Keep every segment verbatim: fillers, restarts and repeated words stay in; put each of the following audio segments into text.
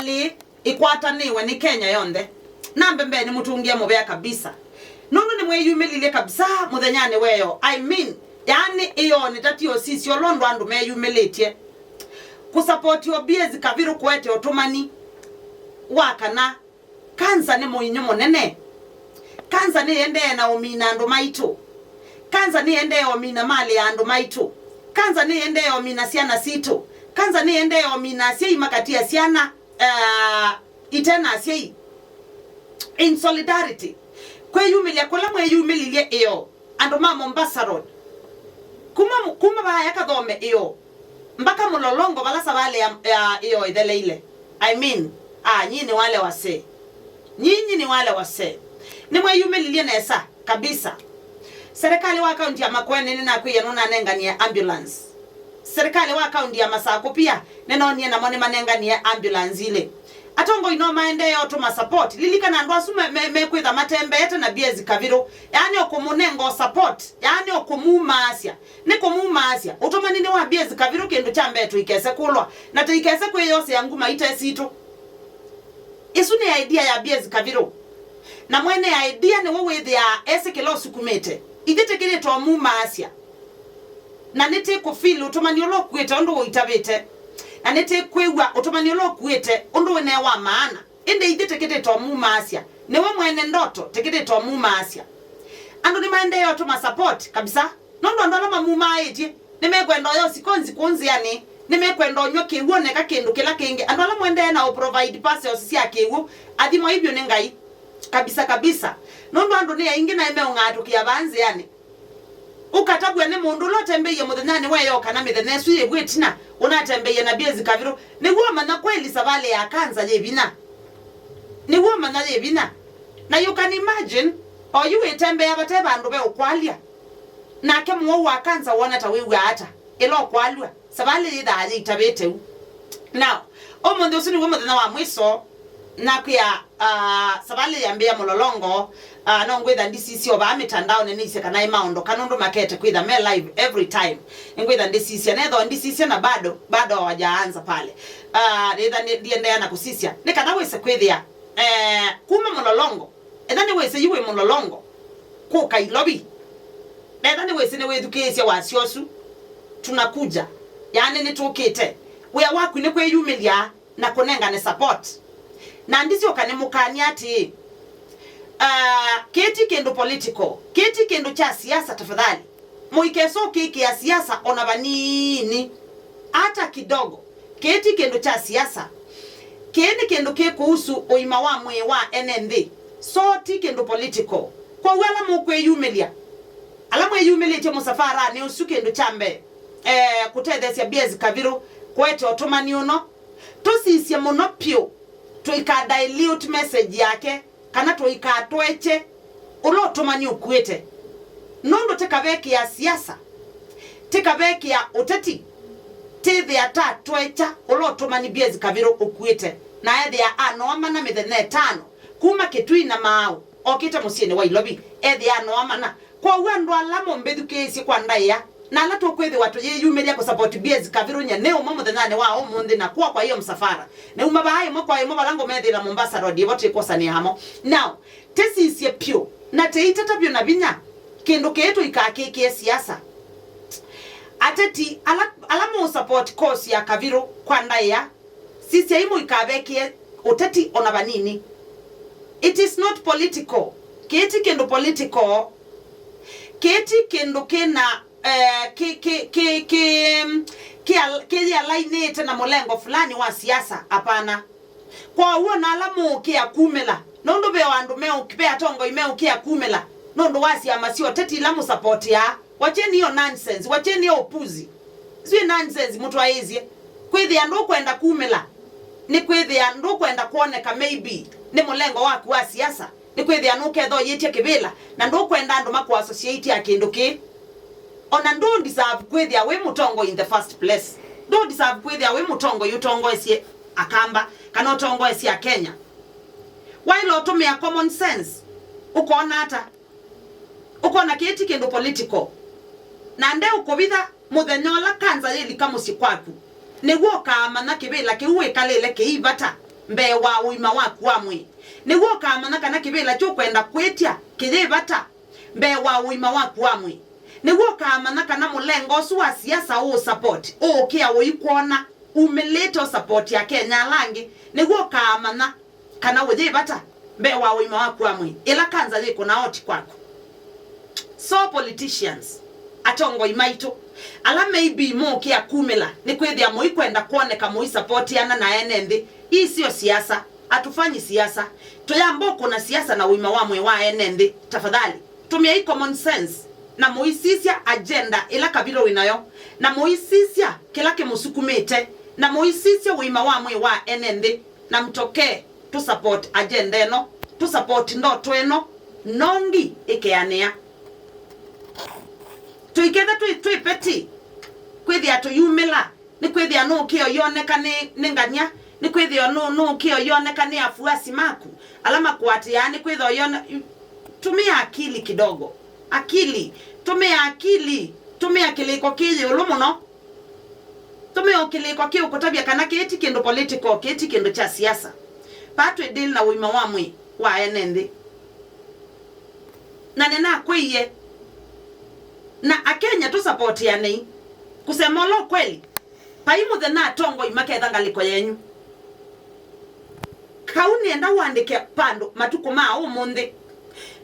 ĩĩ ĩkwatanĩwe nĩ Kenya yonthe. Nambe mbee nĩmũtũngĩe mũvea kabisa. Nũndũ nĩmwĩyumĩlilye kabisa mũthenyanĩ wa ĩyoo. I mean, yaani ĩyoo nĩtati ũsisya ũla ũndũ andũ meyumĩlĩtye. Kũsapoti Obiezi Kaviru kũete ũtũmani wa kana kanza nĩ mũinyũ mũnene. Kanza nĩyendee na ũmina andũ maitũ. Kanza nĩyendee ũmina malĩ ya andũ maitũ. Kanza nĩyendee ũmina syana sitũ. Kanza nĩyendee ũmina asyai makatia syana, uh, ite na asyai. In solidarity. Kwĩyumĩlya kũla mwĩyumĩlilye ĩyoo, andũ ma Mombasa Road. Kuma, kuma vaaya Kathome ĩyoo mpaka Mũlolongo vala savalĩ ya, ya ĩyoo ĩtheleile. I mean, ah, nyinyi wale wasee. Nyinyi ni wale wasee. Nĩmwĩyumĩlilye nesa kabisa. Serikali wa kaunti ya Makueni nĩnakwĩie nũnanenganie ambulance. Serikali wa kaunti ya Masakũ pia nĩnonie namo nĩmanenganie ambulance ilĩ. Atongoi no maendee o tũma support. Lilikana andũ asu me, me, mekwĩtha matembeete na Obiezi Kaviru. Yaani o kũmũnenga o support. Yaani o kũmumaasya. Nĩ kũmumaasya. Ũtũmaninĩ wa Obiezi Kaviru kĩndũ kya mbee tũikese kũlwa. Na tũikese kwĩyosea nguma ite sitũ. Ĩsu nĩ idea ya Obiezi Kaviru. Na mwene idea nĩwe wĩthĩaa esĩ kĩla ũsukumĩte. Ithyĩ tĩkĩlĩte ũmumaasya. Na nĩtĩkũfeel ũtũmani ũla ũkuĩte ũndũ ũitavĩte. Na nĩtĩkwĩw'a ũtũmani ũla ũkuĩte ũndũ wĩ ne wa maana. Ĩndĩ ithyĩ tĩkĩtĩte ũmumaasya. Nĩwe mwene ndoto, tĩkĩtĩte ũmumaasya. Andũ nĩmaendee ũtũma support kabisa. Nũndũ andũ ala mamumaaĩtye nĩmekwenda ũya ũsikonzi kũu nzĩanĩ, nĩmekwenda ũnyw'a kĩw'ũ neka kĩndũ kĩla kĩngĩ. Andũ ala mwendeee na ũ provide parcels sya kĩw'ũ, athimwai vyũ nĩ Ngai. Kabisa, kabisa. Nũndũ andũ nĩ aingĩ naĩ meũng'aatũkĩa vaa nzĩanĩ. Ũkatavw'a nĩ mũndũ ũla ũtembeie mũthenyanĩ wa ĩyoo kana mĩthenya ĩsu yĩvu ĩtina, ũnatembeie na Obiezi Kaviru. Nĩw'o ũmanya kweli savalĩ ya kanza yĩ vinya. Nĩw'o ũmanya yĩ vinya. Na you can imagine, oyu wĩtembeea vate vandũ ve ũkwalya. Nake mũwau wa kanza wona ta wĩw'aa ata ĩla ũkwalw'a? Savalĩ yĩthaa yĩitavĩte u. Now, ũmũnthĩ ũsu nĩw'o mũthenya wa mwiso nakwĩa, ah, savalĩ yambĩĩa Mũlolongo. Ah, no ngwĩtha ndisisye o vaa mĩtandaonĩ nĩisye kana ĩ maũndũ kana ũndũ makete kwĩtha me live every time. Nĩngwĩtha ndisisya, nethwa ndisisya na bado, bado hawajaanza pale. Ah, nĩtha nĩ-, ndiendeea na kũsisya. Nĩ kana wĩse kwĩthĩa, eh, kuma Mũlolongo, etha nĩwĩsĩ yu wĩ Mũlolongo, kũka Ilovi. Etha nĩwĩsĩ nĩwĩthukĩĩsye wasya ũsu, tunakuja. Yaani nĩtũkĩte. Wĩa waku nĩ kwĩyumĩlya na kũnengane support. Na ndisyoka nĩmũkany'a atĩĩ, ah, kĩĩ ti kĩndũ political, kĩĩ ti kĩndũ kya siasa tafadhali. Mũikese ũkĩkĩa siasa ona vanini. Hata kidogo. Kĩĩ ti kĩndũ kya siasa. Kĩĩ nĩ kĩndũ kĩ kũhusu ũima wa mwĩĩ wa ene nthĩ. So ti kĩndũ political. Kwoou ala mũkwĩyumĩlya, ala mwĩyumĩlĩtye mũsafaranĩ ũsu, kĩndũ kya mbee, eh, kũtetheesya Obiezi Kaviru kũete ũtũmani ũno. Tũsisye mũno pyũ tũika dilute message yake, kana tũikatwekye ũla ũtũmani ũkuĩte. Nũndũ tĩkavekĩa siasa, tĩkavekĩa ũteti, tĩthĩa ta twekya ũla ũtũmani Obiezi Kaviru ũkuĩte, na ethĩa anoa mana mĩthenya ĩtano, kuma Kitui na Maaũ, okĩte mũsyĩnĩ wa Ilovi, ethĩa anoa mana. Kwoou andũ ala mũmbĩthukĩĩsye kwa ndaĩa, na ala tũkwĩthĩwa tũyĩyumĩlya kũsapoti Obiezi Kaviru, nyie nĩ ũmwe mũthenyanĩ wa ũmũnthĩ na kuwa kwa hiyo msafara. Nĩuma vaa ĩmwe kwa ĩmwe vala ngũmethĩĩla Mombasa Road, ĩvo twĩkwosania hamo. Now, tĩsisye pyũ, na tĩitata vyũ na vinya, kĩndũ kĩĩ tũikakĩkĩe siasa. Ateti ala, ala mũsapoti kosi ya Kaviru kwa ndaĩa, sisyai mũikavekĩe ũteti ona vanini. It is not political. Kĩĩ ti kĩndũ political. Kĩĩ ti kĩndũ kĩna, eh, kĩ, kĩ, kĩ, kĩ, kĩ, kĩyĩalainĩte na mũlengo fulani wa siasa. Hapana. Kwoou ona ala mũũkĩa kumĩla, nũndũ ve o andũ meũk-, ve atongoi meũkĩa kumĩla nũndũ wa syama sya ũteti ila mũsapotĩaa. Wacheni hiyo nonsense, wacheni hiyo upuzi. Isu nĩ nonsense mũtwaĩĩsye. Kwĩthĩa ndũkwenda kumĩla, nĩ kwĩthĩa ndũkwenda kwoneka maybe nĩ mũlengo waku wa siasa, nĩ kwĩthĩa nũkethoyĩtye kĩvĩla, na ndũkwenda andũ makũasosiĩtye a kĩndũ kĩĩ. Ona ndũ deserve kwĩthĩa wĩ mũtongoi in the first place. Ndũ deserve kwĩthĩa wĩ mũtongoi ũtongoesye Akamba kana ũtongoesye Akenya. Waĩle ũtũmĩa common sense, ũkona ata? Ũkona kĩĩ ti kĩndũ political. Na ndeũkũvitha, mũthenya ũla kanza yĩlika mũsyĩ kwaku, nĩw'o ũkaamanya kĩvĩla kĩu wĩkalĩle kĩi vata. mbee wa ũima waku wa mwĩĩ. Nĩw'o ũkamanya kana kĩvĩla kĩũkwenda kwĩtya kĩyĩ vata mbee wa ũima waku wa mwĩĩ. Nĩw'o ũkamanya kana mũlengo ũsu wa siasa ũũ support ũũkĩa ũikwona umĩlĩte ũ support Akenya ala angĩ. Nĩw'o ũkamanya kana ũyĩ vata mbee wa ũima waku wa mwĩĩ, ĩla kanza yĩkũnaa oti kwaku. So politicians, atongoi maitũ, ala maybe mũũkĩa kumĩla nĩ kwĩthĩa mũikwenda kwoneka mũisapotiana na ene nthĩ, ii syo siasa, hatufanyi siasa. Tũyamba ũkũna siasa na ũima wa mwĩĩ wa ene nthĩ, tafadhali. Tũmĩai common sense na mũisisya agenda ĩla kavilũ wĩ nayo, na mũisisya kĩla kĩmũsukumĩte, na mũisisya ũima wa mwĩĩ wa ene nthĩ, na mtokee tũ support agenda ĩno, tũ support ndoto ĩno, nongi ĩkeanĩa. Tũiketha twĩ, twĩ petty, kwĩthĩa tũyumĩla, nĩ kwĩthĩa nũũkĩa ũyoneka nĩ, nĩ ngany'a, nĩ kwĩthĩa nũ, nũũkĩa ũyoneka nĩ afuasi maku, ala makũatĩaa, nĩ kwĩthĩa ũyona, tũmĩa akili kidogo. Akili, tũmĩa akili, tũmĩa kĩlĩko kĩ ĩũlũ mũno. Tũmĩa o kĩlĩko kĩu kũtavya kana kĩĩ ti kĩndũ political, kĩĩ ti kĩndũ kya siasa. Vaa twĩ deal na ũima wa mwĩĩ wa ene nthĩ. Na nĩnakwĩie, na Akenya tũsapotianei. Kusema ũla ũkweli, vai mũthenya atongoi maketha ngalĩko yenyu. Kau nĩenda ũandĩke vandũ matukũ ma ũmũnthĩ,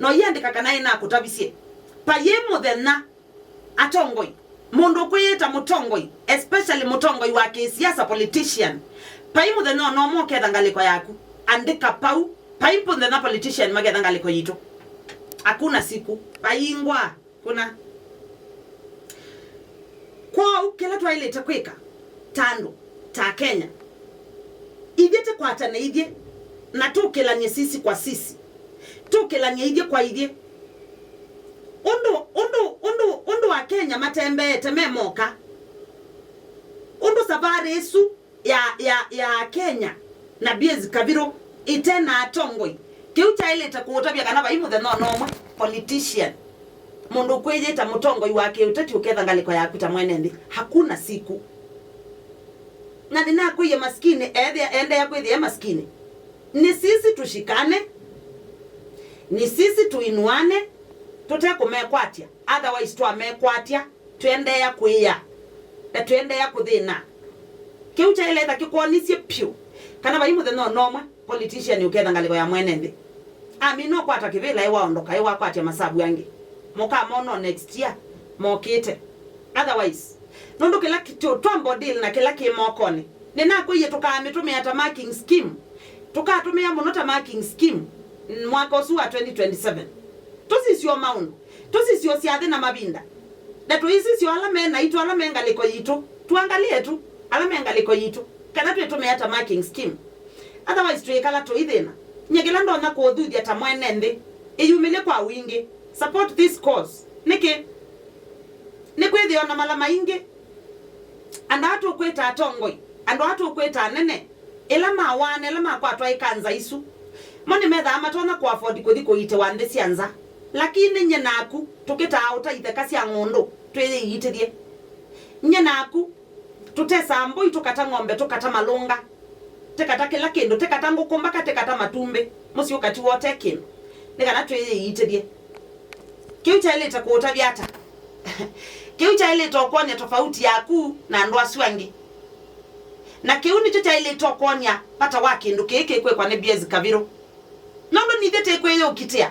na ũiandĩka kana ĩnakũtavisye. Vai mũthenya atongoi, mũndũ ũkwĩyĩta mũtongoi, especially mũtongoi wa kĩsiasa, politician, vai mũthenya ona ũmwe ũketha ngalĩko yaku. Andĩka vau, vai mũthenya politician maketha ngalĩko yitũ. Hakuna siku. Vaingwa. Kuna. Kwoou kĩla twaĩlĩte kwĩka ta andũ, ta Akenya, ithyĩ tĩkwatane ithyĩ na tũkĩlany'e sisi kwa sisi, tũkĩlany'e ithyĩ kwa ithyĩ. Ũndũ, ũndũ, ũndũ, ũndũ Akenya matembeete me moka, ũndũ savarĩ ĩsu ya, ya, ya Kenya na Base Kavirũ ĩte na atongoi, kĩu kyaĩlĩte kũũtavya kana vai mũthenya ona ũmwe politician, mũndũ ũkwĩyĩta mũtongoi wa kĩũteti ũketha ngalĩko yaku ta mwene nthĩ. Hakuna siku. Na nĩnakwĩie maskini ethĩa, endeea kwĩthĩa e maskini. Ni sisi tushikane, ni sisi tuinuane, tũtekũmekwatya. Otherwise twamekwatya, twendeea kwĩya, na twendeea kũthĩna. Kĩu kyaĩle ĩtha kĩkwonisye pyũ kana vai mũthenya ona ũmwe politician ũketha ngalĩko ya mwene nthĩ. Amina ũkwata kĩvĩla ĩ waondoka, ĩ wakwatya masavu angĩ. Mũkamona o next year mokĩte. Otherwise, nũndũ kĩla kĩ-, tũ-, twamba deal na kĩla kĩ mokonĩ. Nĩnakwĩie tũkaamĩtũmĩa ta marking scheme. Tũkatũmĩa mũno ta marking scheme mwaka ũsu wa twenty twenty-seven. Tũsisye o maũndũ. Tũsisye o syathĩ na mavinda. Ndeto isi syo ala me naitũ, ala me ngalĩko yitũ. Tuangalie tu ala me ngalĩko yitũ, kana twĩtũmĩa ta marking scheme. Otherwise, twĩkala tũithĩna. Nyie kĩla ndonya kũũthuthya ta mwene nthĩ, ĩyumĩlye kwa wingĩ. Support this cause. Nĩkĩ? Nĩkwĩthĩwa na mala maingĩ. Andũ aa tũkwĩta atongoi, andũ aa tũkwĩta anene, ĩla mawaa na ĩla makwatwa ĩ kanza isu, mo nĩmethaa matonya kũ afford kũthi kũiitĩwa nthĩ sya nza. Lakini nyie naku tũkĩtaa ũta itheka sya ng'ũndũ twĩyĩiitĩthye. Nyie naku tũtesaa mbũi, tũkata ng'ombe, tũkata malũnga, tĩkata kĩla kĩndũ, tĩkata ngũkũ mbaka tĩkata matumbĩ, mũsyĩ ũkatiwa ũte kĩndũ, nĩ kana twĩyĩiitĩthye. Kĩu kyaĩlĩte kũũtavya ata? Kĩu kyaĩlĩte ũkwony'a tofauti yaku na andũ asu angĩ. Na kĩu nĩkyo kyaĩlĩte ũkwony'a vata wa kĩndũ kĩĩ kĩkwĩkwa nĩ Base Kavirũ. Nũndũ nithyĩ tĩkwĩyũkitĩa.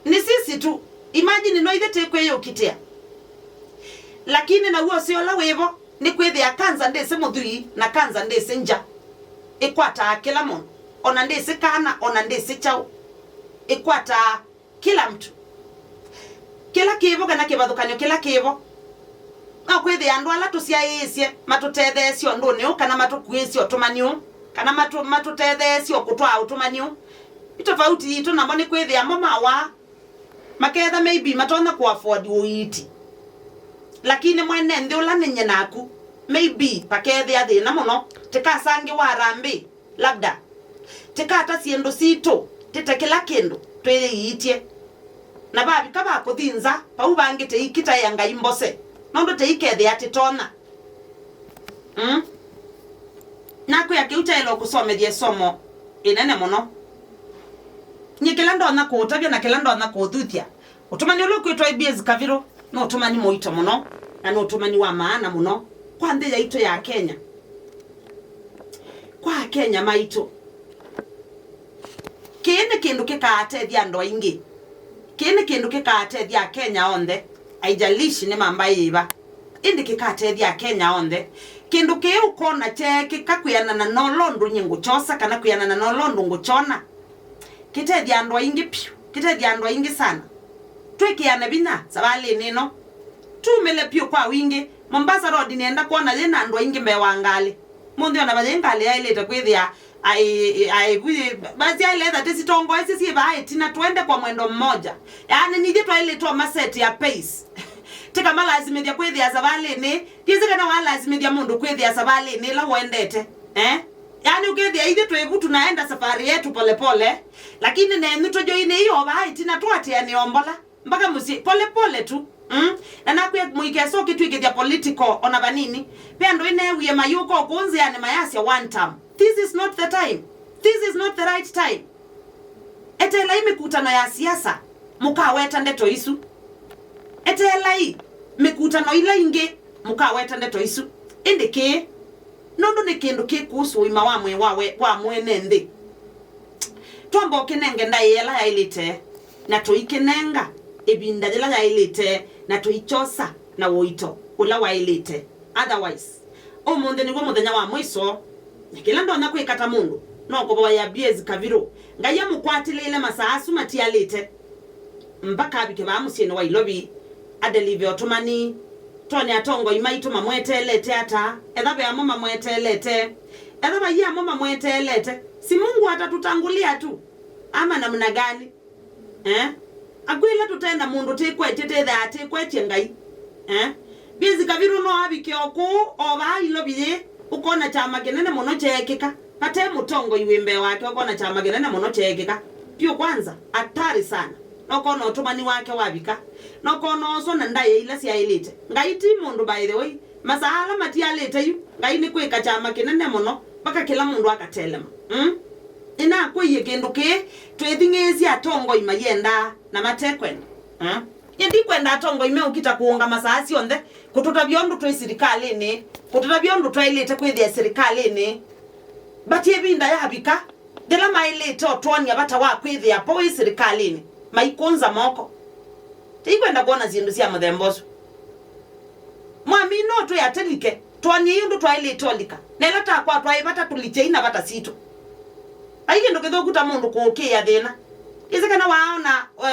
Nĩ sisi tu. Imagine no ithyĩ tĩkwĩyũkitĩa. Lakini naw'o ũseo ũla wĩvo nĩ kwĩthĩa kanza ndĩsĩ mũthwii na kanza ndĩsĩ ngya. Ĩkwataa kĩla mũndũ. Ona ndĩsĩ kana, ona ndĩsĩ kyaũ. Ĩkwataa kĩla mtu. Kĩla kĩvo kana kĩvathũkany'o kĩla kĩvo. No kwĩthĩa andũ ala tũsyaĩĩsye matũtetheesye ũndũnĩ ũũ kana matũkuĩsye ũtũmani ũũ, kana matũ-, matũtetheesye kũtwaa ũtũmani ũũ. Nĩ tofauti yitũ namo nĩ kwĩthĩa mo mawaa. Maketha maybe matonya kũ afford ũiiti. Lakini mwene nthĩ ũla nĩ nyie naku, maybe pakethĩa thĩna mũno, tĩkasangĩwa harambee. Labda. Tĩkata syĩndũ sitũ, tĩte kĩla kĩndũ, twĩyĩiitye. Na vavika va kũthi nza, vau vangĩ tĩikitaĩa Ngai mbose, nũndũ tĩikethĩa tĩtonya. Mm? Nakwĩa kĩu kyaĩle kũsomethya ĩsomo ĩnene mũno. Nyie kĩla ndonya kũũtavya na kĩla ndonya kũũthuthya, ũtũmani ũla ũkwĩtwa A B S Kavirũ nĩ ũtũmani mũito mũno, na nĩ ũtũmani wa maana mũno kwa nthĩ yaitũ ya Kenya, kwa Akenya maitũ. Kĩĩ nĩ kĩndũ kĩkaatethya andũ aingĩ. Kĩĩ nĩ kĩndũ kĩkaatethya Akenya onthe, aijalishi nĩ mamba yĩva. Ĩndĩ kĩkatethya Akenya onthe. Kĩndũ kĩĩ ũkona kyeekĩka kwĩanana na ũla ũndũ nyie ngũkyosa kana kwĩanana na ũla ũndũ ngũkyona, kĩtethya andũ aingĩ piũ, kĩtethya andũ aingĩ sana. Twĩkĩane vinya savalĩnĩ ĩno. Tumĩle piũ kwa wingĩ. Mombasa Road nĩenda kwona yĩ na andũ aingĩ mbee wa ngalĩ. Mũnthĩ ona vayĩ ngalĩ yaĩlĩte kwĩthĩa aĩ, aĩ, vu, basi aĩle etha tĩsitongoesye syĩ vaa ĩtina, twende kwa mwendo mmoja. Yaani, nithyĩ twaĩlĩtwe maseti ya pace. Tĩkamalasimĩthya kwĩthĩa savalĩnĩ. Ndyĩsĩ kana walasimĩthya mũndũ kwĩthĩa savalĩnĩ ĩla ũendete. Eh? Yaani, ũkethĩa ithyĩ twĩ vu tunaenda safari yetu polepole, lakini nenyu tũjoinĩ io vaa ĩtina tũatĩanĩo mbola mpaka mũsyĩ polepole tu. Mm? Na nakwĩa mũikesa ũkĩtw'ĩkĩthya political ona vanini. Ve andũ ĩneewie mayũka ũkũũ nzĩanĩ mayasya one term. This is not the time. This is not the right time. Eteelai mĩkutano ya siasa mũkaweta ndeto isu. Eteelai mĩkutano ila ingĩ mũkaweta ndeto isu. Ĩndĩ kĩĩ, nũndũ nĩ kĩndũ kĩkũsũ ũima wa mwĩĩ wa we, wa mwene nthĩ. Twamba ũkĩnenge ndaĩa ĩla yaĩlĩte, na tũikĩnenga ĩvinda yĩla yaĩlĩte, na tũikyosa na ũito ũla waĩlĩte. Otherwise, ũmũnthĩ nĩw'o mũthenya wa mũiso, na kĩla ndonya kwĩka ta mũndũ no kũvoya B S Kavirũ, Ngai amũkwatĩlĩĩle masaa asu matialĩte, mpaka avike vaa mũsyĩnĩ wa Ilovi, adelive ũtũmani. Twone atongoi maitũ mamweteelete ata, etha ve amwe mamweteelete. Etha vai amwe mamweteelete, si Mungu atatutangulia tu, ama namna gani? Eh? Akwĩla tũte na mũndũ tĩkwetye, tĩthaa tĩkwetye Ngai. Eh? B S Kavirũ no avike o kũũ, o vaa Ilovi yĩ, ũkona kyama kĩnene mũno kyeekĩka. Vate mũtongoi wĩ mbee wake, ũkona kyama kĩnene mũno kyeekĩka. Piũ kwanza, hatari sana. Nokona ũtũmani wake wavika. Nokona oswa na ndaĩa ila syaĩlĩte. Ngai ti mũndũ, by the way. Masaa ala matialĩte yu, Ngai nĩ kwĩka kyama kĩnene mũno, mpaka kĩla mũndũ akatelema. Mm? Nĩnakwĩie kĩndũ kĩĩ, twĩthing'ĩĩsye atongoi mayendaa na matekwenda. Mm? Nĩ ndikwenda atongoi meũkita kũũngama saa syonthe, kũtũtavya ũndũ twĩ silikalĩnĩ, kũtũtavya ũndũ twaĩlĩte kwĩthĩa silikalĩnĩ. But ĩvinda yavika, yĩla maĩlĩte ũtwony'a vata wa kwĩthĩa po wĩ silikalĩnĩ, maikũnza moko. Tĩikwenda kwona syĩndũ sya mũthemba ũsu. Mwamina ũtwĩa tũlike, twony'ei ũndũ twaĩlĩte ũlika. Na ĩla takwatwa ĩ vata, tũlikyei na vata sitũ. Vai kĩndũ kĩthũku ta mũndũ kũũkĩĩa thĩna. Ĩsĩ kana waaona,